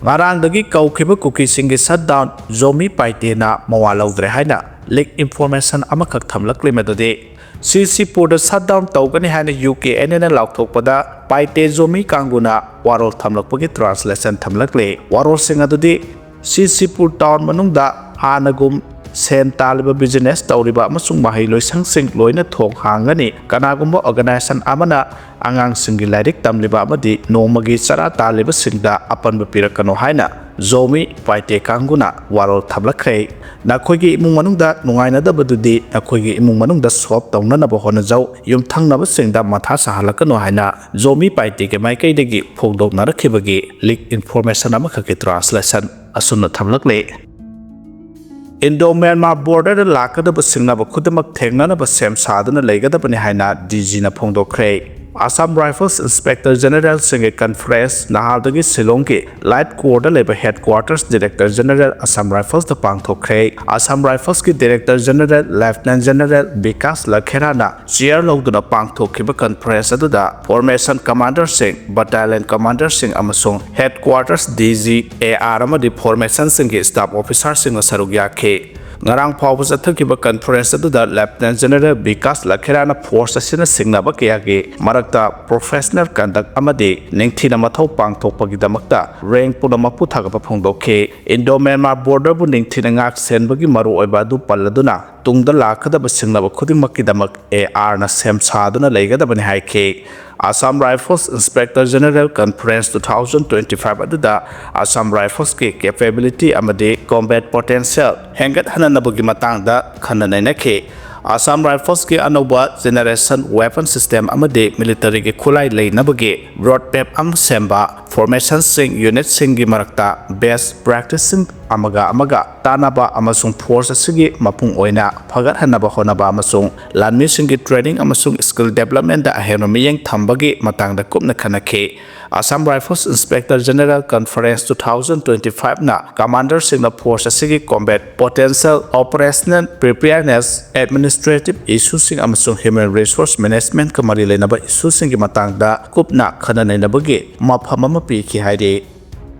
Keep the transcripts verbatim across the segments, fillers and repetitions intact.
ꯉꯔꯥꯡꯗꯒꯤ ꯀꯧꯈꯤꯕ ꯀꯨꯀꯤꯁꯤꯡꯒꯤ ꯁꯠꯗꯥꯎꯟ ꯖꯣꯃꯤ ꯄꯥꯏꯇꯦꯅ ꯃꯋꯥ ꯂꯧꯗ꯭ꯔꯦ ꯍꯥꯏꯅ ꯂꯤꯛ ꯏꯟꯐꯣꯔꯃꯦꯁꯟ ꯑꯃꯈꯛ ꯊꯝꯂꯛꯂꯤ꯫ ꯃꯗꯨꯗꯤ ꯁꯤꯁꯤꯄꯨꯔꯗ ꯁꯠꯗꯥꯎꯟ ꯇꯧꯒꯅꯤ ꯍꯥꯏꯅ ꯌꯨ ꯀꯦ ꯑꯦꯟ ꯑꯦꯅ ꯂꯥꯎꯊꯣꯛꯄꯗ ꯄꯥꯏꯇꯦ ꯖꯣꯃꯤ ꯀꯥꯡꯕꯨꯅ ꯋꯥꯔꯣꯜ ꯊꯝꯂꯛꯄꯒꯤ ꯇ꯭ꯔꯥꯟꯁꯂꯦꯁꯟ ꯊꯝꯂꯛꯂꯤ꯫ ꯋꯥꯔꯣꯜꯁꯤꯡ ꯑꯗꯨꯗꯤ ꯁꯤꯁꯤꯄꯨꯔ ꯇꯥꯎꯟ ꯃꯅꯨꯡꯗ ꯍꯥꯟꯅꯒꯨꯝ ꯁꯦꯟ ꯇꯥꯜꯂꯤꯕ, ꯕꯤꯖꯤꯅꯦꯁ ꯇꯧꯔꯤꯕ ꯑꯃꯁꯨꯡ ꯃꯍꯩ ꯂꯣꯏꯁꯪꯁꯤꯡ ꯂꯣꯏꯅ ꯊꯣꯡ ꯍꯥꯡꯒꯅꯤ꯫ ꯀꯅꯥꯒꯨꯝꯕ ꯑꯣꯔꯒꯅꯥꯏꯖꯦꯁꯟ ꯑꯃꯅ ꯑꯉꯥꯡꯁꯤꯡꯒꯤ ꯂꯥꯏꯔꯤꯛ ꯇꯝꯂꯤꯕ ꯑꯃꯗꯤ ꯅꯣꯡꯃꯒꯤ ꯆꯔꯥ ꯇꯥꯜꯂꯤꯕꯁꯤꯡꯗ ꯑꯄꯟꯕ ꯄꯤꯔꯛꯀꯅꯨ ꯍꯥꯏꯅ ꯖꯣꯃꯤ ꯄꯥꯏꯇꯦ ꯀꯥꯡꯕꯨꯅ ꯋꯥꯔꯣꯜ ꯊꯝꯂꯛꯈ꯭ꯔꯦ꯫ ꯅꯈꯣꯏꯒꯤ ꯏꯃꯨꯡ ꯃꯅꯨꯡꯗ ꯅꯨꯡꯉꯥꯏꯅꯗꯕꯗꯨꯗꯤ ꯅꯈꯣꯏꯒꯤ ꯏꯃꯨꯡ ꯃꯅꯨꯡꯗ ꯁꯣꯜꯕ ꯇꯧꯅꯅꯕ ꯍꯣꯠꯅꯖꯧ꯫ ꯌꯨꯝꯊꯪꯅꯕꯁꯤꯡꯗ ꯃꯊꯥ ꯁꯥꯍꯜꯂꯛꯀꯅꯨ ꯍꯥꯏꯅ ꯖꯣꯃꯤ ꯄꯥꯏꯇꯦꯒꯤ ꯃꯥꯏꯀꯩꯗꯒꯤ ꯐꯣꯡꯗꯣꯛꯅꯔꯛꯈꯤꯕꯒꯤ ꯂꯤꯛ ꯏꯟꯐꯣꯔꯃꯦꯁꯟ ꯑꯃꯈꯛꯀꯤ ꯇ꯭ꯔꯥꯟꯁꯂꯦꯁꯟ ꯑꯁꯨꯝꯅ ꯊꯝꯂꯛꯂꯤ꯫ ꯏꯟꯗꯣ ꯃ꯭ꯌꯥꯟꯃꯥꯔ ꯕꯣꯔꯗꯔꯗ ꯂꯥꯛꯀꯗꯕ ꯁꯤꯡꯅꯕ ꯈꯨꯗꯤꯡꯃꯛ ꯊꯦꯡꯅꯅꯕ ꯁꯦꯝ ꯁꯥꯗꯨꯅ ꯂꯩꯒꯗꯕꯅꯤ ꯍꯥꯏꯅ ꯗꯤ ꯖꯤꯅ ꯐꯣꯡꯗꯣꯛꯈ꯭ꯔꯦ꯫ ꯑꯁꯥꯝ ꯔꯥꯏꯐꯜꯁ ꯏꯟꯁꯄꯦꯛꯇꯔ ꯖꯦꯅꯔꯦꯜꯁꯤꯡꯒꯤ ꯀꯟꯐꯔꯦꯟꯁ ꯅꯍꯥꯜꯗꯒꯤ ꯁꯤꯂꯣꯡꯒꯤ ꯂꯥꯏꯠ ꯀꯣꯔꯗ ꯂꯩꯕ headquarters director general Assam ꯔꯥꯏꯐꯜꯁꯇ ꯄꯥꯡꯊꯣꯛꯈ꯭ꯔꯦ꯫ ꯑꯁꯥꯝ ꯔꯥꯏꯐꯜꯁꯀꯤ director general lieutenant general Vikas ꯂꯈꯦꯔꯥꯅ ꯆꯤꯌꯔ ꯂꯧꯗꯨꯅ ꯄꯥꯡꯊꯣꯛꯈꯤꯕ ꯀꯟꯐꯔꯦꯟꯁ ꯑꯗꯨꯗ ꯐꯣꯔꯃꯦꯁꯟ ꯀꯃꯥꯟꯗꯔꯁꯤꯡ, ꯕꯠꯇꯥꯂꯤꯌꯟ ꯀꯃꯥꯟꯗꯔꯁꯤꯡ ꯑꯃꯁꯨꯡ headquarters D G A R ꯑꯃꯗꯤ ꯐꯣꯔꯃꯦꯁꯟꯁꯤꯡꯒꯤ ꯁ꯭ꯇꯥꯐ ꯑꯣꯐꯤꯁꯥꯔꯁꯤꯡꯅ ꯁꯔꯨꯛ ꯌꯥꯈꯤ꯫ ꯉꯔꯥꯡ ꯐꯥꯎꯕ ꯆꯠꯊꯈꯤꯕ ꯀꯟꯐꯔꯦꯟꯁ ꯑꯗꯨꯗ ꯂꯦꯐꯇꯤꯅꯦꯟ ꯖꯦꯅꯔꯦꯜ ꯕꯤꯀꯥꯁ ꯂꯈꯦꯔꯥꯅ ꯐꯣꯔꯁ ꯑꯁꯤꯅ ꯁꯤꯡꯅꯕ ꯀꯌꯥꯒꯤ ꯃꯔꯛꯇ ꯄ꯭ꯔꯣꯐꯦꯁꯅꯦꯜ ꯀꯟꯗꯛ ꯑꯃꯗꯤ ꯅꯤꯡꯊꯤꯅ ꯃꯊꯧ ꯄꯥꯡꯊꯣꯛꯄꯒꯤꯗꯃꯛꯇ ꯔꯦꯡ ꯄꯨꯝꯅꯃꯛꯄꯨ ꯊꯥꯒꯠꯄ ꯐꯣꯡꯗꯣꯛꯈꯤ꯫ ꯏꯟꯗꯣ ꯃ꯭ꯌꯥꯟꯃꯥꯔ ꯕꯣꯔꯗꯔꯕꯨ ꯅꯤꯡꯊꯤꯅ ꯉꯥꯛ ꯁꯦꯟꯕꯒꯤ ꯃꯔꯨꯑꯣꯏꯕ ꯑꯗꯨ ꯄꯜꯂꯗꯨꯅ, ꯇꯨꯡꯗ ꯂꯥꯛꯀꯗꯕ ꯁꯤꯡꯅꯕ ꯈꯨꯗꯤꯡꯃꯛꯀꯤꯗꯃꯛ ꯑꯦ ꯑꯥꯔꯅ ꯁꯦꯝ ꯁꯥꯗꯨꯅ ꯂꯩꯒꯗꯕꯅꯤ ꯍꯥꯏꯈꯤ꯫ Assam rifles inspector general conference two thousand twenty five ꯑꯗꯨꯗ ꯑꯁꯥꯝ ꯔꯥꯏꯐꯜꯁꯀꯤ ꯀꯦꯄꯦꯕꯤꯂꯤꯇꯤ ꯑꯃꯗꯤ ꯀꯣꯝꯕꯦꯠ ꯄꯣꯇꯦꯟꯁꯤꯌꯦꯜ ꯍꯦꯟꯒꯠꯍꯟꯅꯅꯕꯒꯤ ꯃꯇꯥꯡꯗ ꯈꯟꯅ ꯅꯩꯅꯈꯤ꯫ ꯑꯁꯥꯝ ꯔꯥꯏꯐꯜꯁꯀꯤ ꯑꯅꯧꯕ ꯖꯦꯅꯦꯔꯦꯁꯟ ꯋꯦꯄꯟ ꯁꯤꯁꯇꯦꯝ ꯑꯃꯗꯤ ꯃꯤꯂꯤꯇꯔꯤꯒꯤ ꯈꯨꯠꯂꯥꯏ ꯂꯩꯅꯕꯒꯤ ꯔꯣꯗ ꯃꯦꯞ ꯑꯃ ꯁꯦꯝꯕ, ꯐꯣꯔꯃꯦꯁꯟꯁꯤꯡ, ꯌꯨꯅꯤꯠꯁꯤꯡꯒꯤ ꯃꯔꯛꯇ ꯕꯦꯁ ꯄ꯭ꯔꯦꯛꯇꯤꯁꯁꯤꯡ ꯑꯃꯒ ꯑꯃꯒ ꯇꯥꯟꯅꯕ ꯑꯃꯁꯨꯡ ꯐꯣꯔꯁ ꯑꯁꯤꯒꯤ ꯃꯄꯨꯡ ꯑꯣꯏꯅ ꯐꯒꯠꯍꯟꯅꯕ ꯍꯣꯠꯅꯕ ꯑꯃꯁꯨꯡ ꯂꯥꯟꯃꯤꯁꯤꯡꯒꯤ ꯇ꯭ꯔꯦꯅꯤꯡ ꯑꯃꯁꯨꯡ ꯁ꯭ꯀꯤꯜ ꯗꯦꯕꯂꯞꯃꯦꯟꯗ ꯑꯍꯦꯟꯕ ꯃꯤꯠꯌꯦꯡ ꯊꯝꯕꯒꯤ ꯃꯇꯥꯡꯗ ꯀꯨꯞꯅ ꯈꯟꯅꯈꯤ꯫ Assam rifles inspector general conference two thousand twenty five ꯅ ꯀꯃꯥꯟꯗꯔꯁꯤꯡꯅ ꯐꯣꯔꯁ ꯑꯁꯤꯒꯤ combat potential, operational preparedness, administrative ꯏꯁꯨꯁꯤꯡ ꯑꯃꯁꯨꯡ ꯍ꯭ꯌꯨꯃꯦꯟ ꯔꯤꯁꯣꯔꯁ ꯃꯦꯅꯦꯖꯃꯦꯟꯠꯀ ꯃꯔꯤ ꯂꯩꯅꯕ ꯏꯁꯨꯁꯤꯡꯒꯤ ꯃꯇꯥꯡꯗ ꯀꯨꯞꯅ ꯈꯟꯅ ꯅꯩꯅꯕꯒꯤ ꯃꯐꯝ ꯑꯃ ꯄꯤꯈꯤ ꯍꯥꯏꯔꯤ꯫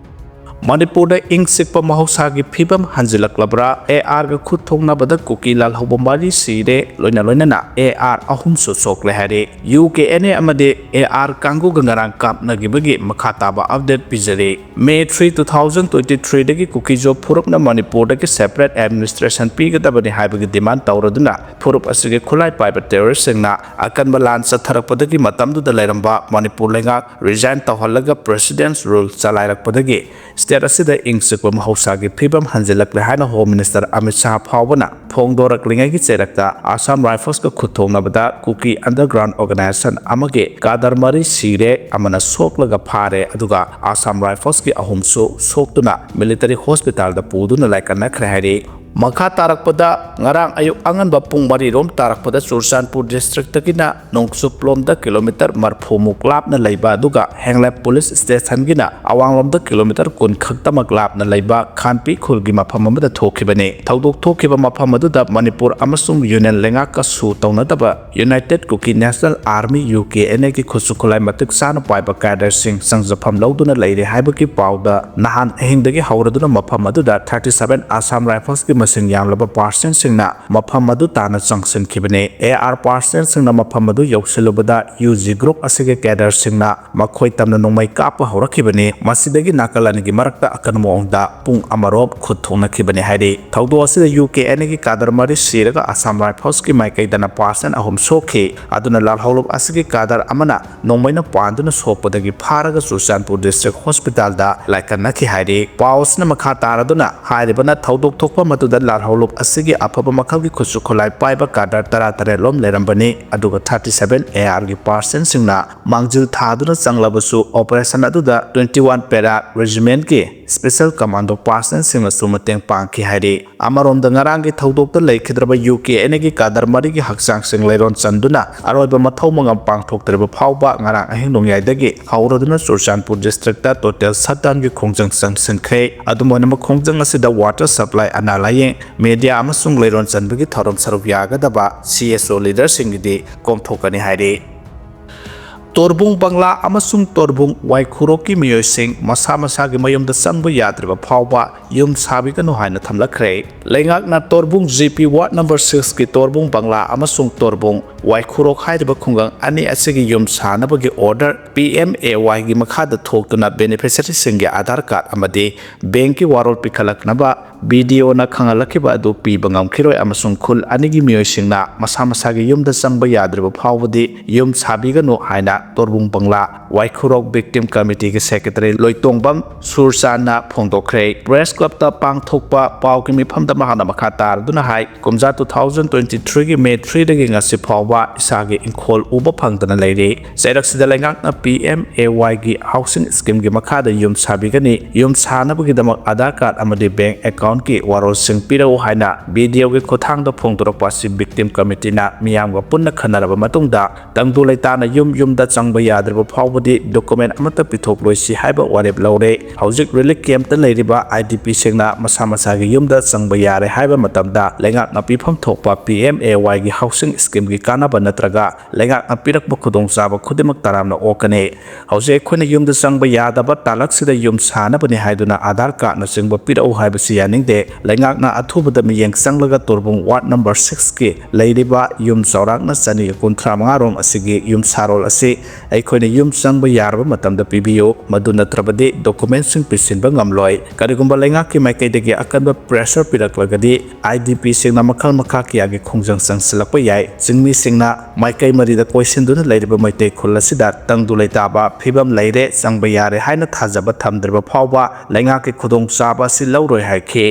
ꯃꯅꯤꯄꯨꯔꯗ ꯏꯪ ꯆꯤꯛꯄ ꯃꯍꯧꯁꯥꯒꯤ ꯐꯤꯕꯝ ꯍꯟꯖꯤꯜꯂꯛꯂꯕ꯭ꯔꯥ? ꯑꯦ ꯑꯥꯔꯒ ꯈꯨꯠ ꯊꯣꯡꯅꯕꯗ ꯀꯨꯀꯤ ꯂꯥꯜꯍꯧꯕ ꯃꯔꯤ ꯁꯤꯔꯦ, ꯂꯣꯏꯅ ꯂꯣꯏꯅꯅ ꯑꯦ ꯑꯥꯔ ꯑꯍꯨꯝꯁꯨ ꯁꯣꯛꯂꯦ ꯍꯥꯏꯔꯦ꯫ ꯌꯨ ꯀꯦ ꯑꯦꯟ ꯑꯦ ꯑꯃꯗꯤ ꯑꯦ ꯑꯥꯔ ꯀꯥꯡꯕꯨꯒ ꯉꯔꯥꯡ ꯀꯥꯞꯅꯈꯤꯕꯒꯤ ꯃꯈꯥ ꯇꯥꯕ ꯑꯞꯗꯦꯠ ꯄꯤꯖꯔꯤ꯫ May three, two thousand twenty-threeꯗꯒꯤ ꯀꯨꯀꯤꯖꯣ ꯐꯨꯔꯨꯞꯅ ꯃꯅꯤꯄꯨꯔꯗꯒꯤ separate administration ꯄꯤꯒꯗꯕꯅꯤ ꯍꯥꯏꯕꯒꯤ demand ꯇꯧꯔꯗꯨꯅ ꯐꯨꯔꯨꯞ ꯑꯁꯤꯒꯤ ꯈꯨꯠꯂꯥꯏ ꯄꯥꯏꯕ terroristꯁꯤꯡꯅ ꯑꯀꯟꯕ ꯂꯥꯟ ꯆꯠꯊꯔꯛꯄꯗꯒꯤ ꯃꯇꯝꯗꯨꯗ ꯂꯩꯔꯝꯕ ꯃꯅꯤꯄꯨꯔ ꯂꯩꯉꯥꯛ resign ꯇꯧꯍꯜꯂꯒ President's Rule ꯆꯂꯥꯏꯔꯛꯄꯗꯒꯤ state ꯑꯁꯤꯗ ꯏꯪ ꯆꯤꯛꯄ ꯃꯍꯧꯁꯥꯒꯤ ꯐꯤꯕꯝ ꯍꯟꯖꯤꯜꯂꯛꯂꯦ ꯍꯥꯏꯅ Home Minister Amit Shah ꯐꯥꯎꯕꯅ ꯐꯣꯡꯗꯣꯔꯛꯂꯤꯉꯩꯒꯤ ꯆꯩꯔꯛꯇ Assam Riflesꯀ ꯈꯨꯠ ꯊꯣꯡꯅꯕꯗ ꯀꯨꯀꯤ underground organisation ꯑꯃꯒꯤ cadre ꯃꯔꯤ ꯁꯤꯔꯦ, ꯑꯃꯅ ꯁꯣꯛꯂꯒ ꯐꯥꯔꯦ, ꯑꯗꯨꯒ Assam Riflesꯀꯤ ꯑꯍꯨꯝꯁꯨ ꯁꯣꯛꯇꯨꯅ military hospitalꯗ ꯄꯨꯗꯨꯅ ꯂꯥꯏꯀꯠꯅꯈ꯭ꯔꯦ ꯍꯥꯏꯔꯤ꯫ ꯃꯈꯥ ꯇꯥꯔꯛꯄꯗ ꯉꯔꯥꯡ ꯑꯌꯨꯛ ꯑꯉꯟꯕ ꯄꯨꯡ ꯃꯔꯤ ꯔꯣꯝ ꯇꯥꯔꯛꯄꯗ ꯆꯨꯔꯆꯥꯟꯄꯨꯔ districtꯇꯒꯤꯅ ꯅꯣꯡꯆꯨꯞꯂꯣꯝꯗ kilometre ꯃꯔꯐꯨ ꯃꯨꯛ ꯂꯥꯞꯅ ꯂꯩꯕ, ꯑꯗꯨꯒ ꯍꯦꯡꯂꯦꯞ police stationꯒꯤꯅ ꯑꯋꯥꯡꯂꯣꯝꯗ kilometre ꯀꯨꯟ ꯈꯛꯇꯃꯛ ꯂꯥꯞꯅ ꯂꯩꯕ ꯈꯥꯟꯄꯤ ꯈꯨꯜꯒꯤ ꯃꯐꯝ ꯑꯃꯗ ꯊꯣꯛꯈꯤꯕꯅꯤ꯫ ꯊꯧꯗꯣꯛ ꯊꯣꯛꯈꯤꯕ ꯃꯐꯝ ꯑꯗꯨꯗ ꯃꯅꯤꯄꯨꯔ ꯑꯃꯁꯨꯡ Union ꯂꯩꯉꯥꯛꯀ ꯁꯨ ꯇꯧꯅꯗꯕ United Kuki National Army, U K N ꯑꯦꯒꯤ ꯈꯨꯠꯁꯨ ꯈꯨꯠꯂꯥꯏ ꯃꯇꯤꯛ ꯆꯥꯅ ꯄꯥꯏꯕ cadreꯁꯤꯡ ꯆꯪꯖꯐꯝ ꯂꯧꯗꯨꯅ ꯂꯩꯔꯦ ꯍꯥꯏꯕꯒꯤ ꯄꯥꯎꯗ ꯅꯍꯥꯟ ꯑꯍꯤꯡꯗꯒꯤ ꯍꯧꯔꯗꯨꯅ ꯃꯐꯝ ꯑꯗꯨꯗ thirty seven Assam Riflesꯀꯤ ꯃꯁꯤꯡ ꯌꯥꯝꯂꯕ percentꯁꯤꯡꯅ ꯃꯐꯝ ꯑꯗꯨ ꯇꯥꯟꯅ ꯆꯪꯁꯤꯟꯈꯤꯕꯅꯤ꯫ ꯑꯦ ꯑꯥꯔ percentꯁꯤꯡꯅ ꯃꯐꯝ ꯑꯗꯨ ꯌꯧꯁꯤꯜꯂꯨꯕꯗ ꯌꯨ ꯖꯤ group ꯑꯁꯤꯒꯤ cadreꯁꯤꯡꯅ ꯃꯈꯣꯏ ꯇꯝꯅ ꯅꯣꯡꯃꯩ ꯀꯥꯞꯄ ꯍꯧꯔꯛꯈꯤꯕꯅꯤ꯫ ꯃꯁꯤꯗꯒꯤ ꯅꯥꯀꯜ ꯑꯅꯤꯒꯤ ꯃꯔꯛꯇ ꯑꯀꯟꯕ ꯃꯑꯣꯡꯗ ꯄꯨꯡ ꯑꯃꯔꯣꯝ ꯈꯨꯠ ꯊꯣꯛꯅꯈꯤꯕꯅꯤ ꯍꯥꯏꯔꯤ꯫ ꯊꯧꯗꯣꯛ ꯑꯁꯤꯗ ꯌꯨ ꯀꯦ ꯑꯦꯟ ꯑꯦꯒꯤ cadre ꯃꯔꯤ ꯁꯤꯔꯒ Assam Riflesꯀꯤ ꯃꯥꯏꯀꯩꯗꯅ percent ꯑꯍꯨꯝ ꯁꯣꯛꯈꯤ꯫ ꯑꯗꯨꯅ ꯂꯥꯜꯍꯧꯂꯨꯞ ꯑꯁꯤꯒꯤ cadre ꯑꯃꯅ ꯅꯣꯡꯃꯩꯅ ꯄꯥꯟꯗꯨꯅ ꯁꯣꯛꯄꯗꯒꯤ ꯐꯥꯔꯒ ꯆꯨꯔꯆꯥꯟꯄꯨꯔ district hospitalꯗ ꯂꯥꯏꯀꯠꯅꯈꯤ ꯍꯥꯏꯔꯤ꯫ ꯄꯥꯎ ꯑꯁꯤꯅ ꯃꯈꯥ ꯇꯥꯔꯗꯨꯅ ꯍꯥꯏꯔꯤꯕꯅ ꯊꯧꯗꯣꯛ ꯊꯣꯛꯄ ꯃꯗꯨꯗ ꯂꯥꯜꯍꯧꯂꯨꯞ ꯑꯁꯤꯒꯤ ꯑꯐꯕ ꯃꯈꯜꯒꯤ ꯈꯨꯠꯁꯨ ꯈꯨꯠꯂꯥꯏ ꯄꯥꯏꯕ cadre ꯇꯔꯥꯇꯔꯦꯠ ꯂꯣꯝ ꯂꯩꯔꯝꯕꯅꯤ, ꯑꯗꯨꯒ thirty seven ꯑꯦ ꯑꯥꯔꯒꯤ percentꯁꯤꯡꯅ ꯃꯥꯡꯖꯤꯜ ꯊꯥꯗꯨꯅ ꯆꯪꯂꯕꯁꯨ operation ꯑꯗꯨꯗ twenty one para regimentꯀꯤ special commando percentꯁꯤꯡꯅꯁꯨ ꯃꯇꯦꯡ ꯄꯥꯡꯈꯤ ꯍꯥꯏꯔꯤ꯫ ꯑꯃꯔꯣꯝꯗ ꯉꯔꯥꯡꯒꯤ ꯊꯧꯗꯣꯛꯇ ꯂꯩꯈꯤꯗ꯭ꯔꯕ ꯌꯨ ꯀꯦ ꯑꯦꯟ ꯑꯦꯒꯤ cadre ꯃꯔꯤꯒꯤ ꯍꯛꯆꯥꯡꯁꯤꯡ ꯂꯩꯔꯣꯟ ꯆꯟꯗꯨꯅ ꯑꯔꯣꯏꯕ ꯃꯊꯧ ꯃꯉꯝ ꯄꯥꯡꯊꯣꯛꯇ꯭ꯔꯤꯕ ꯐꯥꯎꯕ ꯉꯔꯥꯡ ꯑꯍꯤꯡ ꯅꯣꯡꯌꯥꯏꯗꯒꯤ ꯍꯧꯔꯗꯨꯅ ꯆꯨꯔꯆꯥꯟꯄꯨꯔ districtꯇ total shutdownꯒꯤ ꯈꯣꯡꯖꯪ ꯆꯪꯁꯤꯟꯈ꯭ꯔꯦ꯫ ꯑꯗꯨꯝ ꯑꯣꯏꯅꯃꯛ ꯈꯣꯡꯖꯪ ꯑꯁꯤꯗ water supply, ꯑꯅꯥ ꯂꯥꯌꯦꯡ, media ꯑꯃꯁꯨꯡ ꯂꯩꯔꯣꯟ ꯆꯟꯕꯒꯤ ꯊꯧꯔꯝ ꯁꯔꯨꯛ ꯌꯥꯒꯗꯕ ꯁꯤ ꯑꯦꯁ ꯑꯣ leaderꯁꯤꯡꯒꯤꯗꯤ ꯀꯣꯝꯊꯣꯛꯀꯅꯤ ꯍꯥꯏꯔꯤ꯫ ꯇꯣꯔꯕꯨꯡ ꯕꯪꯂꯥ ꯑꯃꯁꯨꯡ ꯇꯣꯔꯕꯨꯡ ꯋꯥꯏꯈꯨꯔꯣꯛꯀꯤ ꯃꯤꯑꯣꯏꯁꯤꯡ ꯃꯁꯥ ꯃꯁꯥꯒꯤ ꯃꯌꯨꯝꯗ ꯆꯪꯕ ꯌꯥꯗ꯭ꯔꯤꯕ ꯐꯥꯎꯕ ꯌꯨꯝ ꯁꯥꯕꯤꯒꯅꯨ ꯍꯥꯏꯅ ꯊꯝꯂꯛꯈ꯭ꯔꯦ꯫ ꯂꯩꯉꯥꯛꯅ ꯇꯣꯔꯕꯨꯡ ꯖꯤ ꯄꯤ ꯋꯥꯔꯗ ꯅꯝꯕꯔ ꯁꯤꯛꯁꯀꯤ ꯇꯣꯔꯕꯨꯡ ꯕꯪꯂꯥ ꯑꯃꯁꯨꯡ ꯇꯣꯔꯕꯨꯡ ꯋꯥꯏꯈꯨꯔꯣꯛ ꯍꯥꯏꯔꯤꯕ ꯈꯨꯡꯒꯪ ꯑꯅꯤ ꯑꯁꯤꯒꯤ ꯌꯨꯝ ꯁꯥꯅꯕꯒꯤ ꯑꯣꯔꯗꯔ ꯄꯤ ꯑꯦꯝ ꯑꯦ ꯋꯥꯏꯒꯤ ꯃꯈꯥꯗ ꯊꯣꯛꯇꯨꯅ ꯕꯦꯅꯤꯐꯤꯁꯔꯤꯁꯤꯡꯒꯤ ꯑꯥꯙꯥꯔ ꯀꯥꯔꯗ ꯑꯃꯗꯤ ꯕꯦꯡꯀꯤ ꯋꯥꯔꯣꯜ ꯄꯤꯈꯠꯂꯛꯅꯕ ꯕꯤ ꯗꯤ ꯑꯣꯅ ꯈꯪꯍꯜꯂꯛꯈꯤꯕ ꯑꯗꯨ ꯄꯤꯕ ꯉꯝꯈꯤꯔꯣꯏ ꯑꯃꯁꯨꯡ ꯈꯨꯜ ꯑꯅꯤꯒꯤ ꯃꯤꯑꯣꯏꯁꯤꯡꯅ ꯃꯁꯥ ꯃꯁꯥꯒꯤ ꯌꯨꯝꯗ ꯆꯪꯕ ꯌꯥꯗ꯭ꯔꯤꯕ ꯐꯥꯎꯕꯗꯤ ꯌꯨꯝ ꯁꯥꯕꯤꯒꯅꯨ ꯍꯥꯏꯅ ꯇꯣꯔꯕꯨꯡ ꯕꯪꯂꯥ ꯋꯥꯏꯈꯨꯔꯣꯛ ꯚꯤꯛꯇꯤꯝ ꯀꯃꯤꯇꯤꯒꯤ ꯁꯦꯀ꯭ꯔꯦꯇꯔꯤ ꯂꯣꯏꯇꯣꯡꯕꯝ ꯁꯨꯔꯆꯥꯟꯅ ꯐꯣꯡꯗꯣꯛꯈ꯭ꯔꯦ꯫ ꯄ꯭ꯔꯦꯁ ꯀ꯭ꯂꯕꯇ ꯄꯥꯡꯊꯣꯛꯄ ꯄꯥꯎꯒꯤ ꯃꯤꯐꯝꯗ ꯃꯍꯥꯛꯅ ꯃꯈꯥ ꯇꯥꯔꯗꯨꯅ ꯍꯥꯏ, ꯀꯨꯝꯖꯥ ꯇꯨ ꯊꯥꯎꯖꯟ ꯇ꯭ꯋꯦꯟꯇꯤ ꯊ꯭ꯔꯤꯒꯤ ꯃꯦ ꯊ꯭ꯔꯤꯗꯒꯤ ꯉꯁꯤ ꯐꯥꯎꯕ ꯏꯁꯥꯒꯤ ꯏꯪꯈꯣꯜ ꯎꯕ ꯐꯪꯗꯅ ꯂꯩꯔꯤ꯫ ꯆꯩꯔꯛꯁꯤꯗ ꯂꯩꯉꯥꯛꯅ ꯄꯤ ꯑꯦꯝ ꯑꯦ ꯋꯥꯏꯒꯤ ꯍꯥꯎꯁꯤꯡ ꯁ꯭ꯀꯤꯝꯒꯤ ꯃꯈꯥꯗ ꯌꯨꯝ ꯁꯥꯕꯤꯒꯅꯤ꯫ ꯌꯨꯝ ꯁꯥꯅꯕꯒꯤꯗꯃꯛ ꯑꯥꯙꯥꯔ ꯀꯥꯔꯗ ꯑꯃꯗꯤ ꯕꯦꯡ ꯑꯦꯀꯥꯎꯟꯠꯀꯤ ꯋꯥꯔꯣꯜꯁꯤꯡ ꯄꯤꯔꯛꯎ ꯍꯥꯏꯅ ꯕꯤ ꯗꯤ ꯑꯣꯒꯤ ꯈꯨꯠꯊꯥꯡꯗ ꯐꯣꯡꯗꯣꯔꯛꯄ ꯑꯁꯤ ꯚꯤꯛꯇꯤꯝ ꯀꯃꯤꯇꯤꯅ ꯃꯤꯌꯥꯝꯒ ꯄꯨꯟꯅ ꯈꯟꯅꯔꯕ ꯃꯇꯨꯡꯗ ꯇꯪꯗꯨ ꯂꯩꯇꯥꯅ ꯌꯨꯝ ꯌꯨꯝꯗ ꯆꯪꯕ ꯌꯥꯗ꯭ꯔꯤꯕ ꯐꯥꯎꯕꯗꯤ ꯗꯣꯀꯨꯃꯦꯟ ꯑꯃꯠꯇ ꯄꯤꯊꯣꯛꯂꯣꯏꯁꯤ ꯍꯥꯏꯕ ꯋꯥꯔꯦꯞ ꯂꯧꯔꯦ꯫ ꯍꯧꯖꯤꯛ ꯔꯤꯂꯤꯐ ꯀꯦꯝꯞꯇ ꯂꯩꯔꯤꯕ ꯑꯥꯏ ꯗꯤ ꯄꯤꯁꯤꯡꯅ ꯃꯁꯥ ꯃꯁꯥꯒꯤ ꯌꯨꯝꯗ ꯆꯪꯕ ꯌꯥꯔꯦ ꯍꯥꯏꯕ ꯃꯇꯝꯗ ꯂꯩꯉꯥꯛꯅ ꯄꯤꯐꯝ ꯊꯣꯛꯄ ꯄꯤ ꯑꯦꯝ ꯑꯦ ꯋꯥꯏꯒꯤ ꯍꯥꯎꯁꯤꯡ ꯁ꯭ꯀꯤꯝꯒꯤ ꯀꯥꯟꯅꯕ ꯅꯠꯇ꯭ꯔꯒ ꯂꯩꯉꯥꯛꯅ ꯄꯤꯔꯛꯄ ꯈꯨꯗꯣꯡꯆꯥꯕ ꯈꯨꯗꯤꯡꯃꯛ ꯇꯔꯥꯝꯅ ꯑꯣꯛꯀꯅꯤ꯫ ꯍꯧꯖꯤꯛ ꯑꯩꯈꯣꯏꯅ ꯌꯨꯝꯗ ꯆꯪꯕ ꯌꯥꯗꯕ ꯇꯥꯂꯛꯁꯤꯗ ꯌꯨꯝ ꯁꯥꯅꯕꯅꯤ ꯍꯥꯏꯗꯨꯅ ꯑꯥꯙꯥꯔ ꯀꯥꯔꯗꯅꯆꯤꯡꯕ ꯄꯤꯔꯛꯎ ꯍꯥꯏꯕꯁꯤ ꯌꯥꯅꯤꯡꯗꯦ꯫ ꯂꯩꯉꯥꯛꯅ ꯑꯊꯨꯕꯗ ꯃꯤꯠꯌꯦꯡ ꯆꯪꯂꯒ ꯇꯣꯔꯕꯨꯡ ꯋꯥꯔꯗ ꯅꯝꯕꯔ ꯁꯤꯛꯁꯀꯤ ꯂꯩꯔꯤꯕ ꯌꯨꯝ ꯆꯥꯎꯔꯥꯛꯅ ꯆꯅꯤꯒ ꯀꯨꯟꯊ꯭ꯔꯥ ꯃꯉꯥ ꯔꯣꯝ ꯑꯁꯤꯒꯤ ꯌꯨꯝ ꯁꯥꯔꯣꯜ ꯑꯁꯤ ꯑꯩꯈꯣꯏꯅ ꯌꯨꯝ ꯆꯪꯕ ꯌꯥꯔꯕ ꯃꯇꯝꯗ ꯄꯤꯕꯤꯌꯨ꯫ ꯃꯗꯨ ꯅꯠꯇ꯭ꯔꯕꯗꯤ ꯗꯣꯀꯨꯃꯦꯟꯁꯤꯡ ꯄꯤꯁꯤꯟꯕ ꯉꯝꯂꯣꯏ꯫ ꯀꯔꯤꯒꯨꯝꯕ ꯂꯩꯉꯥꯛꯀꯤ ꯃꯥꯏꯀꯩꯗꯒꯤ ꯑꯀꯟꯕ ꯄ꯭ꯔꯦꯁꯔ ꯄꯤꯔꯛꯂꯒꯗꯤ ꯑꯥꯏ ꯗꯤ ꯄꯤꯁꯤꯡꯅ ꯃꯈꯜ ꯃꯈꯥ ꯀꯌꯥꯒꯤ ꯈꯣꯡꯖꯪ ꯆꯪꯁꯤꯜꯂꯛꯄ ꯌꯥꯏ꯫ ꯆꯤꯡꯃꯤꯁꯤꯡꯅ ꯃꯥꯏꯀꯩ ꯃꯔꯤꯗ ꯀꯣꯏꯁꯤꯟꯗꯨꯅ ꯂꯩꯔꯤꯕ ꯃꯩꯇꯩ ꯈꯨꯜ ꯑꯁꯤꯗ ꯇꯪꯗꯨ ꯂꯩꯇꯥꯕ ꯐꯤꯕꯝ ꯂꯩꯔꯦ, ꯆꯪꯕ ꯌꯥꯔꯦ ꯍꯥꯏꯅ ꯊꯥꯖꯕ ꯊꯝꯗ꯭ꯔꯤꯕ ꯐꯥꯎꯕ ꯂꯩꯉꯥꯛꯀꯤ ꯈꯨꯗꯣꯡꯆꯥꯕ ꯑꯁꯤ ꯂꯧꯔꯣꯏ ꯍꯥꯏꯈꯤ꯫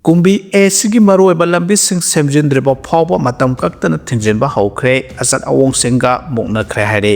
ꯀꯨꯝꯕꯤ ꯑꯦ ꯁꯤꯒꯤ ꯃꯔꯨꯑꯣꯏꯕ ꯂꯝꯕꯤꯁꯤꯡ ꯁꯦꯝꯖꯤꯟꯗ꯭ꯔꯤꯕ ꯐꯥꯎꯕ ꯃꯇꯝ ꯀꯛꯇꯅ ꯊꯤꯡꯖꯤꯟꯕ ꯍꯧꯈ꯭ꯔꯦ꯫ ꯑꯆꯠ ꯑꯋꯣꯡꯁꯤꯡꯒ ꯃꯨꯛꯅꯈ꯭ꯔꯦ ꯍꯥꯏꯔꯦ꯫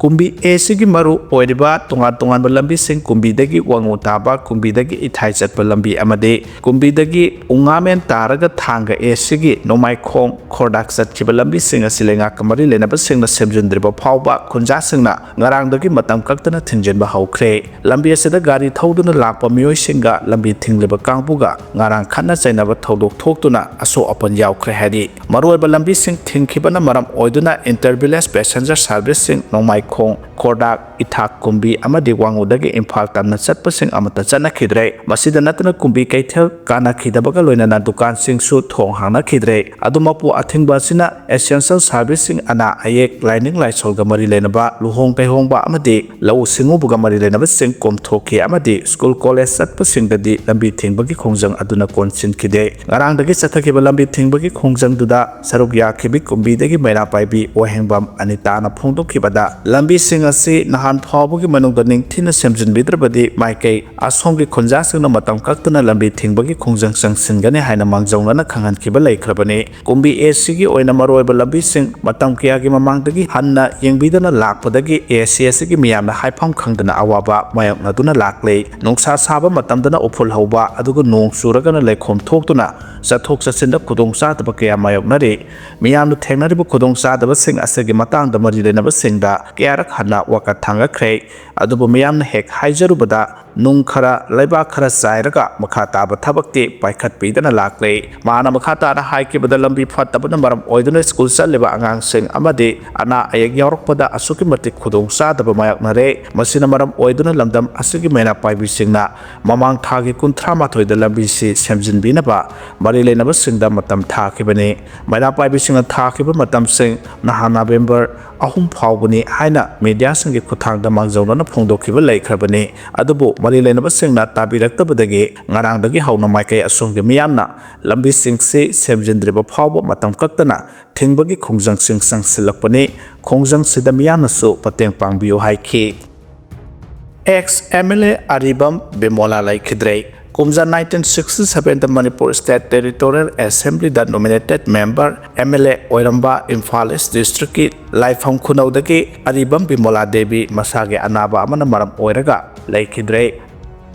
ꯀꯨꯝꯕꯤ ꯑꯦꯁꯤꯒꯤ ꯃꯔꯨ ꯑꯣꯏꯔꯤꯕ ꯇꯣꯉꯥꯟ ꯇꯣꯉꯥꯟꯕ ꯂꯝꯕꯤꯁꯤꯡ, ꯀꯨꯝꯕꯤꯗꯒꯤ ꯋꯥꯉꯨ ꯇꯥꯕ, ꯀꯨꯝꯕꯤꯗꯒꯤ ꯏꯊꯥꯏ ꯆꯠꯄ ꯂꯝꯕꯤ ꯑꯃꯗꯤ ꯀꯨꯝꯕꯤꯗꯒꯤ ꯎꯉꯥꯃꯦꯟ ꯇꯥꯔꯒ ꯊꯥꯡꯒ ꯑꯦꯁꯤꯒꯤ ꯅꯣꯡꯃꯥꯏꯈꯣꯡ ꯈꯣꯔꯗꯥꯛ ꯆꯠꯈꯤꯕ ꯂꯝꯕꯤꯁꯤꯡ ꯑꯁꯤ ꯂꯩꯉꯥꯛꯀ ꯃꯔꯤ ꯂꯩꯅꯕꯁꯤꯡꯅ ꯁꯦꯝꯖꯤꯟꯗ꯭ꯔꯤꯕ ꯐꯥꯎꯕ ꯈꯨꯟꯖꯥꯁꯤꯡꯅ ꯉꯔꯥꯡꯗꯒꯤ ꯃꯇꯝ ꯀꯛꯇꯅ ꯊꯤꯡꯖꯤꯟꯕ ꯍꯧꯈ꯭ꯔꯦ꯫ ꯂꯝꯕꯤ ꯑꯁꯤꯗ ꯒꯥꯔꯤ ꯊꯧꯗꯨꯅ ꯂꯥꯛꯄ ꯃꯤꯑꯣꯏꯁꯤꯡꯒ ꯂꯝꯕꯤ ꯊꯤꯡꯂꯤꯕ ꯀꯥꯡꯕꯨꯒ ꯉꯔꯥꯡ ꯈꯠꯅ ꯆꯩꯅꯕ ꯊꯧꯗꯣꯛ ꯊꯣꯛꯇꯨꯅ ꯑꯁꯣꯛ ꯑꯄꯟ ꯌꯥꯎꯈ꯭ꯔꯦ ꯍꯥꯏꯔꯤ꯫ ꯃꯔꯨꯑꯣꯏꯕ ꯂꯝꯕꯤꯁꯤꯡ ꯊꯤꯡꯈꯤꯕꯅ ꯃꯔꯝ ꯑꯣꯏꯗꯨꯅ ꯏꯟꯇꯔ ꯚꯤꯂꯦꯖ ꯄꯦꯁꯦꯟꯖꯔ ꯁꯥꯔꯚꯤꯁꯁꯤꯡ ꯅꯣꯡꯃꯥꯏꯈꯣꯡ, ꯈꯣꯔꯗꯥꯛ, ꯏꯊꯥꯛ ꯀꯨꯝꯕꯤ ꯑꯃꯗꯤ ꯋꯥꯉꯨꯗꯒꯤ ꯏꯝꯐꯥꯜ ꯇꯝꯅ ꯆꯠꯄꯁꯤꯡ ꯑꯃꯠꯇ ꯆꯠꯅꯈꯤꯗ꯭ꯔꯦ꯫ ꯃꯁꯤꯗ ꯅꯠꯇꯅ ꯀꯨꯝꯕꯤ ꯀꯩꯊꯦꯜ ꯀꯥꯟꯅꯈꯤꯗꯕꯒ ꯂꯣꯏꯅꯅ ꯗꯨꯀꯥꯟꯁꯤꯡꯁꯨ ꯊꯣꯡ ꯍꯥꯡꯅꯈꯤꯗ꯭ꯔꯦ꯫ ꯑꯗꯨꯃꯛꯄꯨ ꯑꯊꯤꯡꯕ ꯑꯁꯤꯅ ꯑꯦꯁꯦꯟꯁꯤꯌꯦꯜ ꯁꯥꯔꯚꯤꯁꯁꯤꯡ, ꯑꯅꯥ ꯑꯌꯦꯛ, ꯂꯥꯏꯅꯤꯡ ꯂꯥꯏꯁꯣꯜꯒ ꯃꯔꯤ ꯂꯩꯅꯕ, ꯂꯨꯍꯣꯡ ꯀꯩꯍꯣꯡꯕ ꯑꯃꯗꯤ ꯂꯧꯎ ꯁꯤꯡꯎꯕꯒ ꯃꯔꯤ ꯂꯩꯅꯕꯁꯤꯡ ꯀꯣꯝꯊꯣꯛꯈꯤ ꯑꯃꯗꯤ ꯁ꯭ꯀꯨꯜ ꯀꯣꯂꯦꯖ ꯆꯠꯄꯁꯤꯡꯗꯗꯤ ꯂꯝꯕꯤ ꯊꯤꯡꯕꯒꯤ ꯈꯣꯡꯖꯪ ꯑꯗꯨꯅ ꯀꯣꯟꯁꯤꯟꯈꯤꯗꯦ꯫ ꯉꯔꯥꯡꯗꯒꯤ ꯆꯠꯊꯈꯤꯕ ꯂꯝꯕꯤ ꯊꯤꯡꯕꯒꯤ ꯈꯣꯡꯖꯪꯗꯨꯗ ꯁꯔꯨꯛ ꯌꯥꯈꯤꯕꯤ ꯀꯨꯝꯕꯤꯗꯒꯤ ꯃꯩꯔꯥ ꯄꯥꯏꯕꯤ ꯋꯥꯍꯦꯡꯕꯝ ꯑꯅꯤꯇꯥꯅ ꯐꯣꯡꯗꯣꯛꯈꯤꯕꯗ, ꯂꯝꯕꯤꯁꯤꯡ ꯑꯁꯤ ꯅꯍꯥꯟ ꯐꯥꯎꯕꯒꯤ ꯃꯅꯨꯡꯗ ꯅꯤꯡꯊꯤꯅ ꯁꯦꯝꯖꯤꯟꯕꯤꯗ꯭ꯔꯕꯗꯤ ꯃꯥꯏꯀꯩ ꯑꯁꯣꯝꯒꯤ ꯈꯨꯟꯖꯥꯁꯤꯡꯅ ꯃꯇꯝ ꯀꯛꯇꯅ ꯂꯝꯕꯤ ꯊꯤꯡꯕꯒꯤ ꯈꯣꯡꯖꯪ ꯆꯪꯁꯤꯟꯒꯅꯤ ꯍꯥꯏꯅ ꯃꯥꯡꯖꯧꯅꯅ ꯈꯪꯍꯟꯈꯤꯕ ꯂꯩꯈ꯭ꯔꯕꯅꯤ꯫ ꯀꯨꯝꯕꯤ ꯑꯦꯁꯤꯒꯤ ꯑꯣꯏꯅ ꯃꯔꯨꯑꯣꯏꯕ ꯂꯝꯕꯤꯁꯤꯡ ꯃꯇꯝ ꯀꯌꯥꯒꯤ ꯃꯃꯥꯡꯗꯒꯤ ꯍꯟꯅ ꯌꯦꯡꯕꯤꯗꯅ ꯂꯥꯛꯄꯗꯒꯤ ꯑꯦꯁꯤ ꯑꯁꯤꯒꯤ ꯃꯤꯌꯥꯝꯅ ꯍꯥꯏꯐꯝ ꯈꯪꯗꯅ ꯑꯋꯥꯕ ꯃꯥꯌꯣꯛꯅꯗꯨꯅ ꯂꯥꯛꯂꯦ꯫ ꯅꯨꯡꯁꯥ ꯁꯥꯕ ꯃꯇꯝꯗꯅ ꯎꯐꯨꯜ ꯍꯧꯕ, ꯑꯗꯨꯒ ꯅꯣꯡ ꯆꯨꯔꯒꯅ ꯂꯩꯈꯣꯝ ꯊꯣꯛꯇꯨꯅ ꯆꯠꯊꯣꯛ ꯆꯠꯁꯤꯟꯗ ꯈꯨꯗꯣꯡꯆꯥꯗꯕ ꯀꯌꯥ ꯃꯥꯌꯣꯛꯅꯔꯤ꯫ ꯃꯤꯌꯥꯝꯅ ꯊꯦꯡꯅꯔꯤꯕ ꯈꯨꯗꯣꯡꯆꯥꯗꯕꯁꯤꯡ ꯑꯁꯤꯒꯤ ꯃꯇꯥꯡꯗ ꯃꯔꯤ ꯂꯩꯅꯕꯁꯤꯡꯗ ꯀꯌꯥꯔꯛ ꯍꯟꯅ ꯋꯥꯀꯠ ꯊꯥꯡꯒꯠꯈ꯭ꯔꯦ꯫ ꯑꯗꯨꯕꯨ ꯃꯤꯌꯥꯝꯅ ꯍꯦꯛ ꯍꯥꯏꯖꯔꯨꯕꯗ ꯅꯨꯡ ꯈꯔ, ꯂꯩꯕꯥꯛ ꯈꯔ ꯆꯥꯏꯔꯒ ꯃꯈꯥ ꯇꯥꯕ ꯊꯕꯛꯇꯤ ꯄꯥꯏꯈꯠꯄꯤꯗꯅ ꯂꯥꯛꯂꯦ꯫ ꯃꯥꯅ ꯃꯈꯥ ꯇꯥꯅ ꯍꯥꯏꯈꯤꯕꯗ, ꯂꯝꯕꯤ ꯐꯠꯇꯕꯅ ꯃꯔꯝ ꯑꯣꯏꯗꯨꯅ ꯁ꯭ꯀꯨꯜ ꯆꯠꯂꯤꯕ ꯑꯉꯥꯡꯁꯤꯡ ꯑꯃꯗꯤ ꯑꯅꯥ ꯑꯌꯦꯛ ꯌꯥꯎꯔꯛꯄꯗ ꯑꯁꯨꯛꯀꯤ ꯃꯇꯤꯛ ꯈꯨꯗꯣꯡ ꯆꯥꯗꯕ ꯃꯥꯌꯣꯛꯅꯔꯦ꯫ ꯃꯁꯤꯅ ꯃꯔꯝ ꯑꯣꯏꯗꯨꯅ ꯂꯝꯗꯝ ꯑꯁꯤꯒꯤ ꯃꯩꯔꯥ ꯄꯥꯏꯕꯤꯁꯤꯡꯅ ꯃꯃꯥꯡ ꯊꯥꯒꯤ ꯀꯨꯟꯊ꯭ꯔꯥ ꯃꯥꯊꯣꯏꯗ ꯂꯝꯕꯤꯁꯤ ꯁꯦꯝꯖꯤꯟꯕꯤꯅꯕ ꯃꯔꯤ ꯂꯩꯅꯕꯁꯤꯡꯗ ꯃꯇꯝ ꯊꯥꯈꯤꯕꯅꯤ꯫ ꯃꯩꯔꯥ ꯄꯥꯏꯕꯤꯁꯤꯡꯅ ꯊꯥꯈꯤꯕ ꯃꯇꯝꯁꯤꯡ ꯅꯍꯥꯟ ꯅꯕꯦꯝꯕꯔ ꯑꯍꯨꯝ ꯐꯥꯎꯕꯅꯤ ꯍꯥꯏꯅ ꯃꯤꯗꯤꯌꯥꯁꯤꯡꯒꯤ ꯈꯨꯠꯊꯥꯡꯗ ꯃꯥꯡꯖꯧꯅꯅ ꯐꯣꯡꯗꯣꯛꯈꯤꯕ ꯂꯩꯈ꯭ꯔꯕꯅꯤ꯫ ꯑꯗꯨꯕꯨ ꯃꯔꯤ ꯂꯩꯅꯕꯁꯤꯡꯅ ꯇꯥꯕꯤꯔꯛꯇꯕꯗꯒꯤ ꯉꯔꯥꯡꯗꯒꯤ ꯍꯧꯅ ꯃꯥꯏꯀꯩ ꯑꯁꯣꯝꯒꯤ ꯃꯤꯌꯥꯝꯅ ꯂꯝꯕꯤꯁꯤꯡꯁꯤ ꯁꯦꯝꯖꯤꯟꯗ꯭ꯔꯤꯕ ꯐꯥꯎꯕ ꯃꯇꯝ ꯀꯛꯇꯅ ꯊꯤꯡꯕꯒꯤ ꯈꯣꯡꯖꯪꯁꯤꯡ ꯆꯪꯁꯤꯜꯂꯛꯄꯅꯤ꯫ ꯈꯣꯡꯖꯪꯁꯤꯗ ꯃꯤꯌꯥꯝꯅꯁꯨ ꯃꯇꯦꯡ ꯄꯥꯡꯕꯤꯌꯨ ꯍꯥꯏꯈꯤ꯫ ꯑꯦꯛꯁ ꯑꯦꯝ ꯑꯦꯜ ꯑꯦ ꯑꯔꯤꯕꯝ ꯕꯤꯃꯣꯂꯥ ꯂꯩꯈꯤꯗ꯭ꯔꯦ꯫ ꯀꯨꯝꯖꯥ ꯅꯥꯏꯟꯇꯤꯟ ꯁꯤꯛꯁꯇꯤ ꯁꯚꯦꯟꯗ ꯃꯅꯤꯄꯨꯔ ꯁ꯭ꯇꯦꯠ ꯇꯦꯔꯤꯇꯣꯔꯤꯌꯦꯜ ꯑꯦꯁꯦꯝꯕ꯭ꯂꯤꯗ nominated member, M L A, ꯑꯣꯏꯔꯝꯕ ꯏꯝꯐꯥꯜ ꯏꯁ ꯗꯤꯁꯇ꯭ꯔꯤꯛꯀꯤ ꯂꯥꯏꯐꯝ ꯈꯨꯅꯧꯗꯒꯤ ꯑꯔꯤꯕꯝ ꯕꯤꯃꯣꯂꯥ ꯗꯦꯕꯤ ꯃꯁꯥꯒꯤ ꯑꯅꯥꯕ ꯑꯃꯅ ꯃꯔꯝ ꯑꯣꯏꯔꯒ ꯂꯩꯈꯤꯗ꯭ꯔꯦ꯫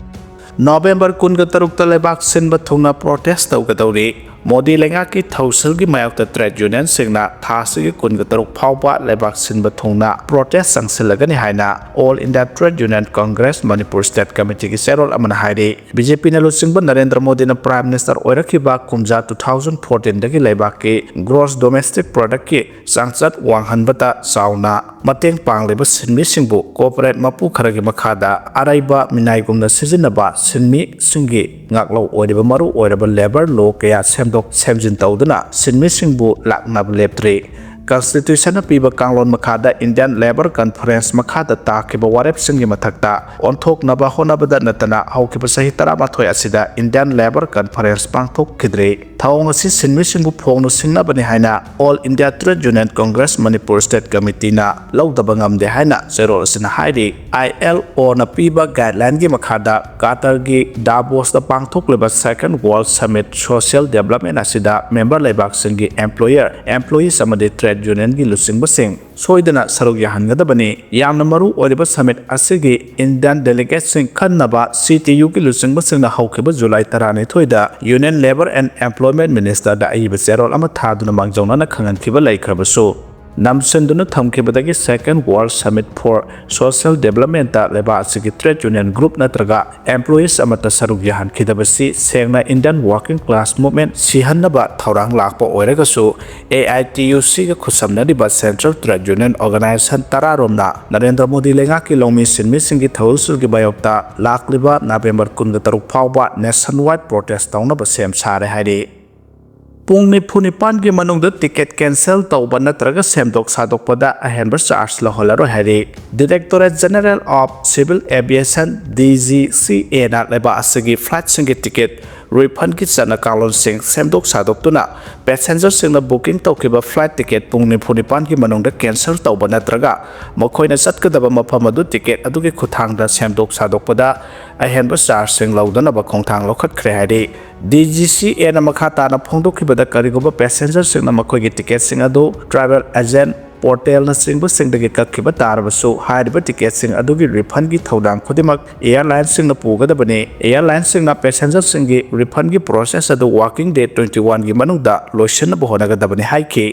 ꯅꯣꯕꯦꯝꯕꯔ ꯀꯨꯟꯒ ꯇꯔꯨꯛꯇ ꯂꯩꯕꯥꯛ ꯁꯤꯟꯕ ꯊꯨꯡꯅ ꯄ꯭ꯔꯣꯇꯦꯁ ꯇꯧꯒꯗꯧꯔꯤ꯫ ꯃꯣꯗꯤ ꯂꯩꯉꯥꯛꯀꯤ ꯊꯧꯁꯤꯜꯒꯤ ꯃꯥꯌꯣꯛꯇ ꯇ꯭ꯔꯦꯗ ꯌꯨꯅꯤꯌꯟꯁꯤꯡꯅ ꯊꯥ ꯑꯁꯤꯒꯤ ꯀꯨꯟꯒ ꯇꯔꯨꯛ ꯐꯥꯎꯕ ꯂꯩꯕꯥꯛ ꯁꯤꯟꯕ ꯊꯨꯡꯅ ꯄ꯭ꯔꯣꯇꯦꯁ ꯆꯪꯁꯤꯜꯂꯒꯅꯤ ꯍꯥꯏꯅ all India trade union congress Manipur state ꯀꯃꯤꯇꯤꯒꯤ ꯆꯦꯔꯣꯜ ꯑꯃꯅ ꯍꯥꯏꯔꯤ꯫ ꯕꯤ ꯖꯦ ꯄꯤꯅ ꯂꯨꯆꯤꯡꯕ ꯅꯔꯦꯟꯗ꯭ꯔ ꯃꯣꯗꯤꯅ ꯄ꯭ꯔꯥꯏꯝ ꯃꯤꯅꯤꯁꯇꯔ ꯑꯣꯏꯔꯛꯈꯤꯕ ꯀꯨꯝꯖꯥ ꯇꯨ ꯊꯥꯎꯖꯟ ꯐꯣꯔꯇꯤꯟꯗꯒꯤ ꯂꯩꯕꯥꯛꯀꯤ ꯒ꯭ꯔꯣꯁ ꯗꯣꯃꯦꯁꯇꯤꯛ ꯄ꯭ꯔꯣꯗꯛꯀꯤ ꯆꯥꯡꯆꯠ ꯋꯥꯡꯍꯟꯕꯗ ꯆꯥꯎꯅ ꯃꯇꯦꯡ ꯄꯥꯡꯂꯤꯕ ꯁꯤꯟꯃꯤꯁꯤꯡꯕꯨ ꯀꯣꯔꯄꯣꯔꯦꯠ ꯃꯄꯨ ꯈꯔꯒꯤ ꯃꯈꯥꯗ ꯑꯔꯩꯕ ꯃꯤꯅꯥꯏꯒꯨꯝꯅ ꯁꯤꯖꯤꯟꯅꯕ ꯁꯤꯟꯃꯤꯁꯤꯡꯒꯤ ꯉꯥꯛꯂꯧ ꯑꯣꯏꯔꯤꯕ ꯃꯔꯨ ꯑꯣꯏꯔꯕ ꯂꯦꯕꯔ ꯂꯣ ꯀꯌꯥ ꯁꯦꯝꯗꯣꯛ ꯁꯦꯝꯖꯤꯟ ꯇꯧꯗꯨꯅ ꯁꯤꯟꯃꯤꯁꯤꯡꯕꯨ ꯂꯥꯛꯅꯕ ꯂꯦꯞꯇ꯭ꯔꯤ꯫ ꯀꯟꯁꯇꯤꯇ꯭ꯌꯨꯁꯟꯅ ꯄꯤꯕ ꯀꯥꯡꯂꯣꯟ ꯃꯈꯥꯗ ꯏꯟꯗꯤꯌꯟ ꯂꯦꯕꯔ ꯀꯟꯐꯔꯦꯟꯁ ꯃꯈꯥꯗ ꯇꯥꯈꯤꯕ ꯋꯥꯔꯦꯞꯁꯤꯡꯒꯤ ꯃꯊꯛꯇ ꯑꯣꯟꯊꯣꯛꯅꯕ ꯍꯣꯠꯅꯕꯗ ꯅꯠꯇꯅ ꯍꯧꯈꯤꯕ ꯆꯍꯤ ꯇꯔꯥꯃꯥꯊꯣꯏ ꯑꯁꯤꯗ ꯏꯟꯗꯤꯌꯟ ꯂꯦꯕꯔ ꯀꯟꯐꯔꯦꯟꯁ ꯄꯥꯡꯊꯣꯛꯈꯤꯗ꯭ꯔꯤ꯫ ꯊꯧꯑꯣꯡ ꯑꯁꯤ ꯁꯤꯟꯃꯤꯁꯤꯡꯕꯨ ꯐꯣꯡꯅ ꯁꯤꯡꯅꯕꯅꯤ ꯍꯥꯏꯅ all India trade union congress Manipur state ꯀꯃꯤꯇꯤꯅ ꯂꯧꯗꯕ ꯉꯝꯗꯦ ꯍꯥꯏꯅ ꯆꯦꯔꯣꯜ ꯑꯁꯤꯅ ꯍꯥꯏꯔꯤ꯫ ꯑꯥꯏ ꯑꯦꯜ ꯑꯣꯅ ꯄꯤꯕ ꯒꯥꯏꯗꯂꯥꯏꯟꯒꯤ ꯃꯈꯥꯗ ꯀꯥꯇꯔꯒꯤ ꯗꯥꯕꯣꯁꯇ ꯄꯥꯡꯊꯣꯛꯂꯤꯕ ꯁꯦꯀꯦꯟ ꯋꯥꯔꯜ ꯁꯃꯤꯠ ꯁꯣꯁꯤꯌꯦꯜ ꯗꯦꯕꯂꯞꯃꯦꯟ ꯑꯁꯤꯗ ꯃꯦꯝꯕꯔ ꯂꯩꯕꯥꯛꯁꯤꯡꯒꯤ ꯑꯦꯝꯄ꯭ꯂꯣꯌꯔ, ꯑꯦꯝꯄ꯭ꯂꯣꯌꯤꯁ ꯑꯃꯗꯤ ꯇ꯭ꯔꯦꯗ ꯌꯨꯅꯤꯌꯟꯒꯤ ꯂꯨꯆꯤꯡꯕꯁꯤꯡ ꯁꯣꯏꯗꯅ ꯁꯔꯨꯛ ꯌꯥꯍꯟꯒꯗꯕꯅꯤ꯫ ꯌꯥꯝꯅ ꯃꯔꯨ ꯑꯣꯏꯔꯤꯕ ꯁꯃꯤꯠ ꯑꯁꯤꯒꯤ ꯏꯟꯗꯤꯌꯟ ꯗꯦꯂꯤꯒꯦꯠꯁꯤꯡ ꯈꯟꯅꯕ ꯁꯤ ꯇꯤ ꯌꯨꯒꯤ ꯂꯨꯆꯤꯡꯕꯁꯤꯡꯅ ꯍꯧꯈꯤꯕ ꯖꯨꯂꯥꯏ ꯇꯔꯥꯅꯤꯊꯣꯏꯗ ꯌꯨꯅꯤꯌꯟ ꯂꯦꯕꯔ ꯑꯦꯟ ꯑꯦꯝꯄ꯭ꯂꯣꯏꯃꯦꯟ ꯃꯤꯅꯤꯁꯇꯔꯗ ꯑꯏꯕ ꯆꯦꯔꯣꯜ ꯑꯃ ꯊꯥꯗꯨꯅ ꯃꯥꯡꯖꯧꯅꯅ ꯈꯪꯍꯟꯈꯤꯕ ꯂꯩꯈ꯭ꯔꯕꯁꯨ, ꯅꯝꯁꯤꯟꯗꯨꯅ ꯊꯝꯈꯤꯕꯗꯒꯤ second world summit for social ꯗꯦꯕꯂꯞꯃꯦꯟꯇ ꯂꯩꯕꯥꯛ ꯑꯁꯤꯒꯤ ꯇ꯭ꯔꯦꯗ ꯌꯨꯅꯤꯌꯟ ꯒ꯭ꯔꯨꯞ ꯅꯠꯇ꯭ꯔꯒ ꯑꯦꯝꯄ꯭ꯂꯣꯌꯤꯁ ꯑꯃꯠꯇ ꯁꯔꯨꯛ ꯌꯥꯍꯟꯈꯤꯗꯕꯁꯤ ꯁꯦꯡꯅ ꯏꯟꯗꯤꯌꯟ ꯋꯥꯔꯀꯤꯡ ꯀ꯭ꯂꯥꯁ ꯃꯨꯚꯃꯦꯟꯠ ꯁꯤꯍꯟꯅꯕ ꯊꯧꯔꯥꯡ ꯂꯥꯛꯄ ꯑꯣꯏꯔꯒꯁꯨ, ꯑꯦ ꯑꯥꯏ ꯇꯤ ꯌꯨ ꯁꯤꯒ ꯈꯨꯠꯁꯝꯅꯔꯤꯕ ꯁꯦꯟꯇ꯭ꯔꯦꯜ ꯇ꯭ꯔꯦꯗ ꯌꯨꯅꯤꯌꯟ ꯑꯣꯔꯒꯅꯥꯏꯖꯦꯁꯟ ꯇꯔꯥꯔꯣꯝꯅ ꯅꯔꯦꯟꯗ꯭ꯔ ꯃꯣꯗꯤ ꯂꯩꯉꯥꯛꯀꯤ ꯂꯧꯃꯤ ꯁꯤꯟꯃꯤꯁꯤꯡꯒꯤ ꯊꯧꯁꯤꯜꯒꯤ ꯃꯥꯌꯣꯛꯇ ꯂꯥꯛꯂꯤꯕ ꯅꯕꯦꯝꯕꯔ ꯀꯨꯟꯒ ꯇꯔꯨꯛ ꯐꯥꯎꯕ ꯅꯦꯁꯟ ꯋꯥꯏꯗ ꯄ꯭ꯔꯣꯇꯦꯁ ꯇꯧꯅꯕ ꯁꯦꯝ ꯁꯥꯔꯦ ꯍꯥꯏꯔꯤ꯫ ꯄꯨꯡ ꯅꯤꯐꯨ ꯅꯤꯄꯥꯟꯒꯤ ꯃꯅꯨꯡꯗ ꯇꯤꯀꯦꯠ ꯀꯦꯟꯁꯦꯜ ꯇꯧꯕ ꯅꯠꯇ꯭ꯔꯒ ꯁꯦꯝꯗꯣꯛ ꯁꯥꯗꯣꯛꯄꯗ ꯑꯍꯦꯟꯕ ꯆꯥꯔꯖ ꯂꯧꯍꯜꯂꯔꯣꯏ ꯍꯥꯏꯔꯤ꯫ Directorate general of civil aviation, D G C ꯑꯦꯅ ꯂꯩꯕꯥꯛ ꯑꯁꯤꯒꯤ ꯐ꯭ꯂꯥꯏꯠꯁꯤꯡꯒꯤ ꯇꯤꯀꯦꯠ ꯔꯤꯐꯟꯒꯤ ꯆꯠꯅ ꯀꯥꯡꯂꯣꯟꯁꯤꯡ ꯁꯦꯝꯗꯣꯛ ꯁꯥꯗꯣꯛꯇꯨꯅ ꯄꯦꯁꯦꯟꯖꯔꯁꯤꯡꯅ ꯕꯨꯀꯤꯡ ꯇꯧꯈꯤꯕ ꯐ꯭ꯂꯥꯏꯠ ꯇꯤꯀꯦꯠ ꯄꯨꯡ ꯅꯤꯐꯨ ꯅꯤꯄꯥꯟꯒꯤ ꯃꯅꯨꯡꯗ ꯀꯦꯟꯁꯦꯜ ꯇꯧꯕ ꯅꯠꯇ꯭ꯔꯒ ꯃꯈꯣꯏꯅ ꯆꯠꯀꯗꯕ ꯃꯐꯝ ꯑꯗꯨ ꯇꯤꯀꯦꯠ ꯑꯗꯨꯒꯤ ꯈꯨꯠꯊꯥꯡꯗ ꯁꯦꯝꯗꯣꯛ ꯁꯥꯗꯣꯛꯄꯗ ꯑꯍꯦꯟꯕ ꯆꯥꯔꯖꯁꯤꯡ ꯂꯧꯗꯅꯕ ꯈꯣꯡꯊꯥꯡ ꯂꯧꯈꯠꯈ꯭ꯔꯦ ꯍꯥꯏꯔꯤ꯫ ꯗꯤ ꯖꯤ ꯁꯤ ꯑꯦꯅ ꯃꯈꯥ ꯇꯥꯅ ꯐꯣꯡꯗꯣꯛꯈꯤꯕꯗ, ꯀꯔꯤꯒꯨꯝꯕ ꯄꯦꯁꯦꯟꯖꯔꯁꯤꯡꯅ ꯃꯈꯣꯏꯒꯤ ꯇꯤꯀꯦꯠꯁꯤꯡ ꯑꯗꯨ ꯇ꯭ꯔꯥꯚꯦꯜ ꯑꯦꯖꯦꯟ ꯄꯣꯔꯇꯦꯜꯅꯆꯤꯡꯕꯁꯤꯡꯗꯒꯤ ꯀꯛꯈꯤꯕ ꯇꯥꯔꯕꯁꯨ, ꯍꯥꯏꯔꯤꯕ ꯇꯤꯀꯦꯠꯁꯤꯡ ꯑꯗꯨꯒꯤ ꯔꯤꯐꯟꯒꯤ ꯊꯧꯗꯥꯡ ꯈꯨꯗꯤꯡꯃꯛ ꯑꯦꯌꯔꯂꯥꯏꯟꯁꯤꯡꯅ ꯄꯨꯒꯗꯕꯅꯤ꯫ ꯑꯦꯌꯔꯂꯥꯏꯟꯁꯤꯡꯅ ꯄꯦꯁꯦꯟꯖꯔꯁꯤꯡꯒꯤ ꯔꯤꯐꯟꯒꯤ ꯄ꯭ꯔꯣꯁꯦꯁ ꯑꯗꯨ ꯋꯥꯔꯀꯤꯡ ꯗꯦ ꯇ꯭ꯋꯦꯟꯇꯤ ꯋꯥꯟꯒꯤ ꯃꯅꯨꯡꯗ ꯂꯣꯏꯁꯤꯟꯅꯕ ꯍꯣꯠꯅꯒꯗꯕꯅꯤ ꯍꯥꯏꯈꯤ꯫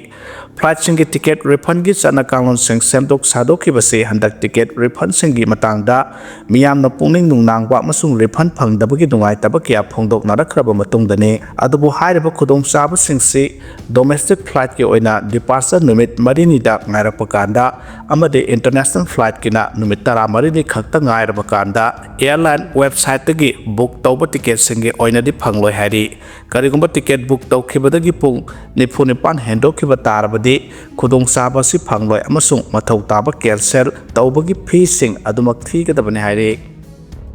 ꯐ꯭ꯂꯥꯏꯠꯁꯤꯡꯒꯤ ꯇꯤꯀꯦꯠ ꯔꯤꯐꯟꯒꯤ ꯆꯠꯅ ꯀꯥꯡꯂꯣꯟꯁꯤꯡ ꯁꯦꯝꯗꯣꯛ ꯁꯥꯗꯣꯛꯈꯤꯕꯁꯤ ꯍꯟꯗꯛ ꯇꯤꯀꯦꯠ ꯔꯤꯐꯟꯁꯤꯡꯒꯤ ꯃꯇꯥꯡꯗ ꯃꯤꯌꯥꯝꯅ ꯄꯨꯛꯅꯤꯡ ꯅꯨꯡꯅꯥꯡꯕ ꯑꯃꯁꯨꯡ ꯔꯤꯐꯟ ꯐꯪꯗꯕꯒꯤ ꯅꯨꯡꯉꯥꯏꯇꯕ ꯀꯌꯥ ꯐꯣꯡꯗꯣꯛꯅꯔꯛꯈ꯭ꯔꯕ ꯃꯇꯨꯡꯗꯅꯤ꯫ ꯑꯗꯨꯕꯨ ꯍꯥꯏꯔꯤꯕ ꯈꯨꯗꯣꯡꯆꯥꯕꯁꯤꯡꯁꯤ ꯗꯣꯃꯦꯁꯇꯤꯛ ꯐ꯭ꯂꯥꯏꯠꯀꯤ ꯑꯣꯏꯅ ꯗꯤꯄꯥꯔꯆꯔ ꯅꯨꯃꯤꯠ ꯃꯔꯤꯅꯤꯗ ꯉꯥꯏꯔꯛꯄ ꯀꯥꯟꯗ ꯑꯃꯗꯤ ꯏꯟꯇꯔꯅꯦꯁꯅꯦꯜ ꯐ꯭ꯂꯥꯏꯠꯀꯤꯅ ꯅꯨꯃꯤꯠ ꯇꯔꯥꯃꯔꯤꯅꯤ ꯈꯛꯇ ꯉꯥꯏꯔꯕ ꯀꯥꯟꯗ ꯑꯦꯌꯔꯂꯥꯏꯟ ꯋꯦꯕꯁꯥꯏꯠꯇꯒꯤ ꯕꯨꯛ ꯇꯧꯕ ꯇꯤꯀꯦꯠꯁꯤꯡꯒꯤ ꯑꯣꯏꯅꯗꯤ ꯐꯪꯂꯣꯏ ꯍꯥꯏꯔꯤ꯫ ꯀꯔꯤꯒꯨꯝꯕ ꯇꯤꯀꯦꯠ ꯕꯨꯛ ꯇꯧꯈꯤꯕꯗꯒꯤ ꯄꯨꯡ ꯅꯤꯐꯨ ꯅꯤꯄꯥꯟ ꯍꯦꯟꯗꯣꯛꯈꯤꯕ ꯇꯥꯔꯕꯗꯤ, ꯈꯨꯗꯣꯡꯆꯥꯕ ꯑꯁꯤ ꯐꯪꯂꯣꯏ ꯑꯃꯁꯨꯡ ꯃꯊꯧ ꯇꯥꯕ ꯀꯦꯟꯁꯦꯜ ꯇꯧꯕꯒꯤ ꯐꯤꯁꯤꯡ ꯑꯗꯨꯃꯛ ꯊꯤꯒꯗꯕꯅꯤ ꯍꯥꯏꯔꯤ꯫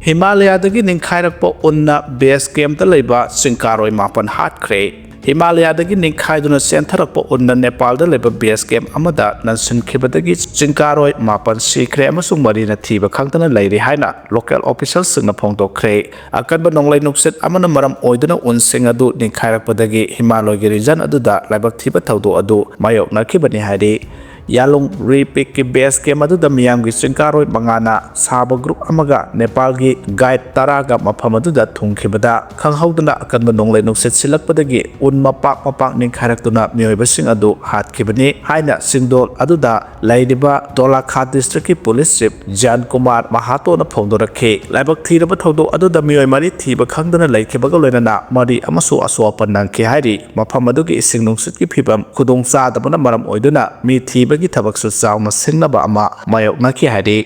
ꯍꯤꯃꯥꯂꯌꯥꯗꯒꯤ ꯅꯤꯡꯈꯥꯏꯔꯛꯄ ꯎꯟꯅ ꯕꯦꯁ ꯀꯦꯝꯞꯇ ꯂꯩꯕ ꯆꯤꯡꯀꯥꯔꯣꯏ ꯃꯥꯄꯟ ꯍꯥꯠꯈ꯭ꯔꯦ꯫ ꯍꯤꯃꯥꯂꯌꯥꯗꯒꯤ ꯅꯤꯡꯈꯥꯏꯗꯨꯅ ꯆꯦꯟꯊꯔꯛꯄ ꯎꯟꯅ ꯅꯦꯄꯥꯜꯗ ꯂꯩꯕ ꯕꯦꯁ ꯀꯦꯝꯞ ꯑꯃꯗ ꯅꯟꯁꯤꯟꯈꯤꯕꯗꯒꯤ ꯆꯤꯡꯀꯥꯔꯣꯏ ꯃꯥꯄꯟ ꯁꯤꯈ꯭ꯔꯦ ꯑꯃꯁꯨꯡ ꯃꯔꯤꯅ ꯊꯤꯕ ꯈꯪꯗꯅ ꯂꯩꯔꯤ ꯍꯥꯏꯅ ꯂꯣꯀꯦꯜ ꯑꯣꯐꯤꯁꯤꯌꯦꯜꯁꯤꯡꯅ ꯐꯣꯡꯗꯣꯛꯈ꯭ꯔꯦ꯫ ꯑꯀꯟꯕ ꯅꯣꯡꯂꯩ ꯅꯨꯡꯁꯤꯠ ꯑꯃꯅ ꯃꯔꯝ ꯑꯣꯏꯗꯨꯅ ꯎꯟꯁꯤꯡ ꯑꯗꯨ ꯅꯤꯡꯈꯥꯏꯔꯛꯄꯗꯒꯤ ꯍꯤꯃꯥꯂꯣꯏꯒꯤ ꯔꯤꯖꯟ ꯑꯗꯨꯗ ꯂꯥꯏꯕꯛ ꯊꯤꯕ ꯊꯧꯗꯣꯛ ꯑꯗꯨ ꯃꯥꯌꯣꯛꯅꯈꯤꯕꯅꯤ ꯍꯥꯏꯔꯤ꯫ ꯌꯥꯂꯨꯡ ꯔꯤ ꯄꯤꯛꯀꯤ ꯕꯦꯁ ꯀꯦꯝꯞ ꯑꯗꯨꯗ ꯃꯤꯌꯥꯝꯒꯤ ꯆꯤꯡꯀꯥꯔꯣꯏ ꯃꯉꯥꯅ ꯁꯥꯕ ꯒ꯭ꯔꯨꯞ ꯑꯃꯒ ꯅꯦꯄꯥꯜꯒꯤ ꯒꯥꯏꯗ ꯇꯔꯥꯒ ꯃꯐꯝ ꯑꯗꯨꯗ ꯊꯨꯡꯈꯤꯕꯗ, ꯈꯪꯍꯧꯗꯅ ꯑꯀꯟꯕ ꯅꯣꯡꯂꯩ ꯅꯨꯡꯁꯤꯠ ꯁꯤꯜꯂꯛꯄꯗꯒꯤ ꯎꯟ ꯃꯄꯥꯛ ꯃꯄꯥꯛ ꯅꯤꯡꯈꯥꯏꯔꯛꯇꯨꯅ ꯃꯤꯑꯣꯏꯕꯁꯤꯡ ꯑꯗꯨ ꯍꯥꯠꯈꯤꯕꯅꯤ ꯍꯥꯏꯅ ꯆꯤꯡꯗꯣꯜ ꯑꯗꯨꯗ ꯂꯩꯔꯤꯕ ꯗꯣꯂꯥꯈꯥꯠ ꯗꯤꯁꯇ꯭ꯔꯤꯛꯀꯤ ꯄꯨꯂꯤꯁ ꯆꯤꯐ ꯖ꯭ꯌꯥꯟ ꯀꯨꯃꯥꯔ ꯃꯍꯥꯇꯣꯅ ꯐꯣꯡꯗꯣꯔꯛꯈꯤ꯫ ꯂꯥꯏꯕꯛ ꯊꯤꯔꯕ ꯊꯧꯗꯣꯛ ꯑꯗꯨꯗ ꯃꯤꯑꯣꯏ ꯃꯔꯤ ꯊꯤꯕ ꯈꯪꯗꯅ ꯂꯩꯈꯤꯕꯒ ꯂꯣꯏꯅꯅ ꯃꯔꯤ ꯑꯃꯁꯨ ꯑꯁꯣꯛ ꯑꯄꯟ ꯅꯪꯈꯤ ꯍꯥꯏꯔꯤ꯫ ꯃꯐꯝ ꯑꯗꯨꯒꯤ ꯏꯁꯤꯡ ꯅꯨꯡꯁꯤꯠꯀꯤ ꯐꯤꯕꯝ ꯈꯨꯗꯣꯡ ꯆꯥꯗꯕꯅ ꯃꯔꯝ ꯑꯣꯏꯗꯨꯅ ꯃꯤ ꯊꯤꯕꯒꯤ ꯊꯕꯛꯁꯨ ꯆꯥꯎꯅ ꯁꯤꯡꯅꯕ ꯑꯃ ꯃꯥꯌꯣꯛꯅꯈꯤ ꯍꯥꯏꯔꯤ꯫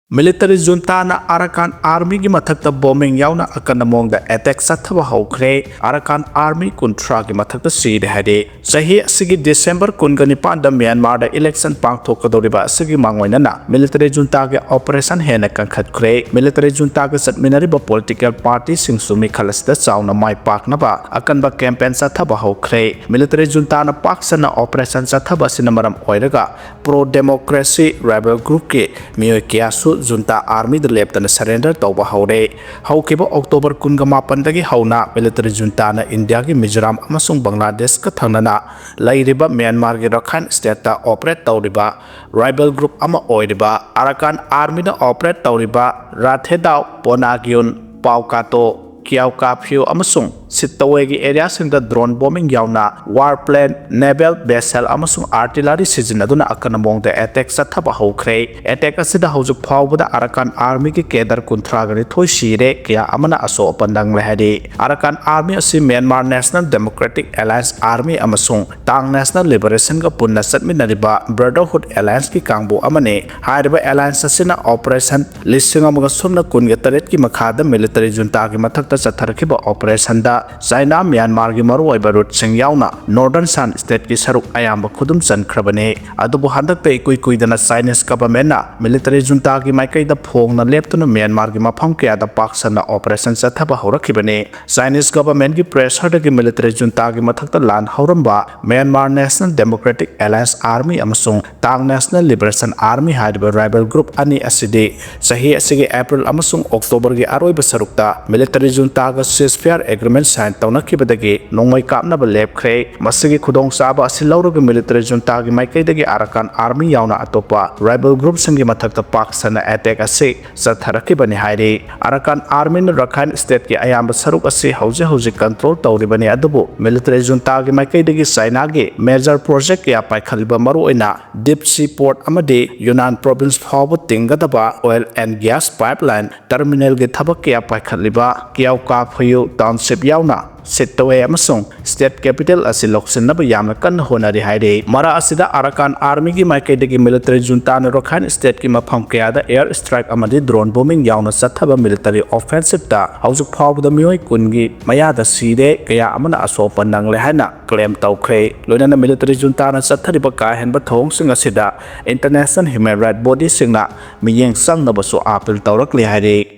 Military juntaꯅ Arakan Armyꯒꯤ ꯃꯊꯛꯇ bombing ꯌꯥꯎꯅ ꯑꯀꯟꯕ ꯃꯑꯣꯡꯗ attack ꯆꯠꯊꯕ ꯍꯧꯈ꯭ꯔꯦ꯫ Arakan Army ꯀꯨꯟꯊ꯭ꯔꯥꯒꯤ ꯃꯊꯛꯇ ꯁꯤꯔꯦ ꯍꯥꯏꯔꯦ꯫ ꯆꯍꯤ ꯑꯁꯤꯒꯤ December ꯀꯨꯟꯒ ꯅꯤꯄꯥꯟꯗ Myanmarꯗ election ꯄꯥꯡꯊꯣꯛꯀꯗꯧꯔꯤꯕ ꯑꯁꯤꯒꯤ ꯃꯥꯡꯑꯣꯏꯅꯅ military juntaꯒꯤ operation ꯍꯦꯟꯅ ꯀꯟꯈꯠꯈ꯭ꯔꯦ꯫ Military juntaꯒ ꯆꯠꯃꯤꯟꯅꯔꯤꯕ political partyꯁꯤꯡꯁꯨ ꯃꯤꯈꯜ ꯑꯁꯤꯗ ꯆꯥꯎꯅ ꯃꯥꯏ ꯄꯥꯛꯅꯕ ꯑꯀꯟꯕ campaign ꯆꯠꯊꯕ ꯍꯧꯈ꯭ꯔꯦ꯫ Military juntaꯅ ꯄꯥꯛ ꯁꯟꯅ operation ꯆꯠꯊꯕ ꯑꯁꯤꯅ ꯃꯔꯝ ꯑꯣꯏꯔꯒ pro democracy rebel groupꯀꯤ ꯃꯤꯑꯣꯏ ꯀꯌꯥꯁꯨ junta armyꯗ ꯂꯦꯞꯇꯅ surrender ꯇꯧꯕ ꯍꯧꯔꯦ꯫ ꯍꯧꯈꯤꯕ October ꯀꯨꯟꯒ ꯃꯥꯄꯟꯗꯒꯤ ꯍꯧꯅ military juntaꯅ ꯏꯟꯗꯤꯌꯥꯒꯤ ꯃꯤꯖꯣꯔꯥꯝ ꯑꯃꯁꯨꯡ ꯕꯪꯒ꯭ꯂꯥꯗꯦꯁꯀ ꯊꯪꯅꯅ ꯂꯩꯔꯤꯕ ꯃ꯭ꯌꯥꯟꯃꯥꯔꯒꯤ ꯔꯈꯥꯏꯟ stateꯇ operate ꯇꯧꯔꯤꯕ rebel group ꯑꯃ ꯑꯣꯏꯔꯤꯕ Arakan Armyꯅ operate ꯇꯧꯔꯤꯕ ꯔꯥꯊꯦꯗꯥꯎ, ꯄꯣꯅꯥꯒꯤꯌꯨꯟ, ꯄꯥꯎꯀꯥꯇꯣ, ꯀꯤꯌꯥꯎꯀꯥꯐ꯭ꯌꯨ ꯑꯃꯁꯨꯡ ꯁꯤꯠꯇꯋꯦꯒꯤ areaꯁꯤꯡꯗ drone bombing ꯌꯥꯎꯅ war plane, naval vessel ꯑꯃꯁꯨꯡ artillery ꯁꯤꯖꯤꯟꯅꯗꯨꯅ ꯑꯀꯟꯕ ꯃꯑꯣꯡꯗ attack ꯆꯠꯊꯕ ꯍꯧꯈ꯭ꯔꯦ꯫ Attack ꯑꯁꯤꯗ ꯍꯧꯖꯤꯛ ꯐꯥꯎꯕꯗ Arakan Armyꯒꯤ cadre ꯀꯨꯟꯊ꯭ꯔꯥꯒ ꯅꯤꯊꯣꯏ ꯁꯤꯔꯦ, ꯀꯌꯥ ꯑꯃꯅ ꯑꯁꯣꯛ ꯑꯄꯟ ꯅꯪꯂꯦ ꯍꯥꯏꯔꯤ꯫ Arakan Army ꯑꯁꯤ Myanmar National Democratic Alliance Army ꯑꯃꯁꯨꯡ Ta'ang National Liberationꯒ ꯄꯨꯟꯅ ꯆꯠꯃꯤꯟꯅꯔꯤꯕ Brotherhood Allianceꯀꯤ ꯀꯥꯡꯕꯨ ꯑꯃꯅꯤ꯫ ꯍꯥꯏꯔꯤꯕ alliance ꯑꯁꯤꯅ operation ꯂꯤꯁꯤꯡ ꯑꯃꯒ ꯁꯨꯞꯅ ꯀꯨꯟꯒ ꯇꯔꯦꯠꯀꯤ ꯃꯈꯥꯗ military juntaꯒꯤ ꯃꯊꯛꯇ ꯆꯠꯊꯔꯛꯈꯤꯕ operationꯗ ꯆꯥꯏꯅꯥ ꯃ꯭ꯌꯥꯟꯃꯥꯔꯒꯤ ꯃꯔꯨꯑꯣꯏꯕ ꯔꯨꯠꯁꯤꯡ ꯌꯥꯎꯅ Northern Shan stateꯀꯤ ꯁꯔꯨꯛ ꯑꯌꯥꯝꯕ ꯈꯨꯗꯨꯝ ꯆꯟꯈ꯭ꯔꯕꯅꯤ꯫ ꯑꯗꯨꯕꯨ ꯍꯟꯗꯛꯇ ꯏꯀꯨꯏ ꯀꯨꯏꯗꯅ Chinese governmentꯅ military juntaꯒꯤ ꯃꯥꯏꯀꯩꯗ ꯐꯣꯡꯅ ꯂꯦꯞꯇꯨꯅ ꯃ꯭ꯌꯥꯟꯃꯥꯔꯒꯤ ꯃꯐꯝ ꯀꯌꯥꯗ ꯄꯥꯛ ꯁꯟꯅ operation ꯆꯠꯊꯕ ꯍꯧꯔꯛꯈꯤꯕꯅꯤ꯫ Chinese governmentꯀꯤ pressureꯗꯒꯤ military juntaꯒꯤ ꯃꯊꯛꯇ ꯂꯥꯟ ꯍꯧꯔꯝꯕ Myanmar National Democratic Alliance Army ꯑꯃꯁꯨꯡ Ta'ang National Liberation Army ꯍꯥꯏꯔꯤꯕ rebel group ꯑꯅꯤ ꯑꯁꯤꯗꯤ ꯆꯍꯤ ꯑꯁꯤꯒꯤ April ꯑꯃꯁꯨꯡ Octoberꯒꯤ ꯑꯔꯣꯏꯕ ꯁꯔꯨꯛꯇ military juntaꯒ ceasefire agreement sign ꯇꯧꯅꯈꯤꯕꯗꯒꯤ ꯅꯣꯡꯃꯩ ꯀꯥꯞꯅꯕ ꯂꯦꯞꯈ꯭ꯔꯦ꯫ ꯃꯁꯤꯒꯤ ꯈꯨꯗꯣꯡꯆꯥꯕ ꯑꯁꯤ ꯂꯧꯔꯒ military juntaꯒꯤ ꯃꯥꯏꯀꯩꯗꯒꯤ Arakan Army ꯌꯥꯎꯅ ꯑꯇꯣꯞꯄ rebel groupꯁꯤꯡꯒꯤ ꯃꯊꯛꯇ ꯄꯥꯛ ꯁꯟꯅ attack ꯑꯁꯤ ꯆꯠꯊꯔꯛꯈꯤꯕꯅꯤ ꯍꯥꯏꯔꯤ꯫ Arakan Armyꯅ ꯔꯈꯥꯏꯟ stateꯀꯤ ꯑꯌꯥꯝꯕ ꯁꯔꯨꯛ ꯑꯁꯤ ꯍꯧꯖꯤꯛ ꯍꯧꯖꯤꯛ control ꯇꯧꯔꯤꯕꯅꯤ, ꯑꯗꯨꯕꯨ military juntaꯒꯤ ꯃꯥꯏꯀꯩꯗꯒꯤ ꯆꯥꯏꯅꯥꯒꯤ major project ꯀꯌꯥ ꯄꯥꯏꯈꯠꯂꯤꯕ, ꯃꯔꯨꯑꯣꯏꯅ Deep Sea Port ꯑꯃꯗꯤ Yunnan Province ꯐꯥꯎꯕ ꯇꯤꯡꯒꯗꯕ oil and gas pipeline terminalꯒꯤ ꯊꯕꯛ ꯀꯌꯥ ꯄꯥꯏꯈꯠꯂꯤꯕ, ꯑꯦꯜꯀꯥꯐꯌꯨ township ꯌꯥꯎꯅ ꯁꯤꯠ ꯇꯧꯋꯦ ꯑꯃꯁꯨꯡ state capital ꯑꯁꯤ ꯂꯧꯁꯤꯟꯅꯕ ꯌꯥꯝꯅ ꯀꯟꯅ ꯍꯣꯠꯅꯔꯤ ꯍꯥꯏꯔꯤ꯫ ꯃꯔꯛ ꯑꯁꯤꯗ Arakan Armyꯒꯤ ꯃꯥꯏꯀꯩꯗꯒꯤ military juntaꯅ Rakhine stateꯀꯤ ꯃꯐꯝ ꯀꯌꯥꯗ air strike ꯑꯃꯗꯤ drone bombing ꯌꯥꯎꯅ ꯆꯠꯊꯕ military offensiveꯇ ꯍꯧꯖꯤꯛ ꯐꯥꯎꯕꯗ ꯃꯤꯑꯣꯏ ꯀꯨꯟꯒꯤ ꯃꯌꯥꯗ ꯁꯤꯔꯦ, ꯀꯌꯥ ꯑꯃꯅ ꯑꯁꯣꯛꯄ ꯅꯪꯂꯦ ꯍꯥꯏꯅ claim ꯇꯧꯈ꯭ꯔꯦ꯫ ꯂꯣꯏꯅꯅ military juntaꯅ ꯆꯠꯊꯔꯤꯕ ꯀꯥ ꯍꯦꯟꯕ ꯊꯧꯑꯣꯡꯁꯤꯡ ꯑꯁꯤꯗ international human rights bodyꯁꯤꯡꯅ ꯃꯤꯠꯌꯦꯡ ꯆꯪꯅꯕꯁꯨ appeal ꯇꯧꯔꯛꯂꯤ ꯍꯥꯏꯔꯤ꯫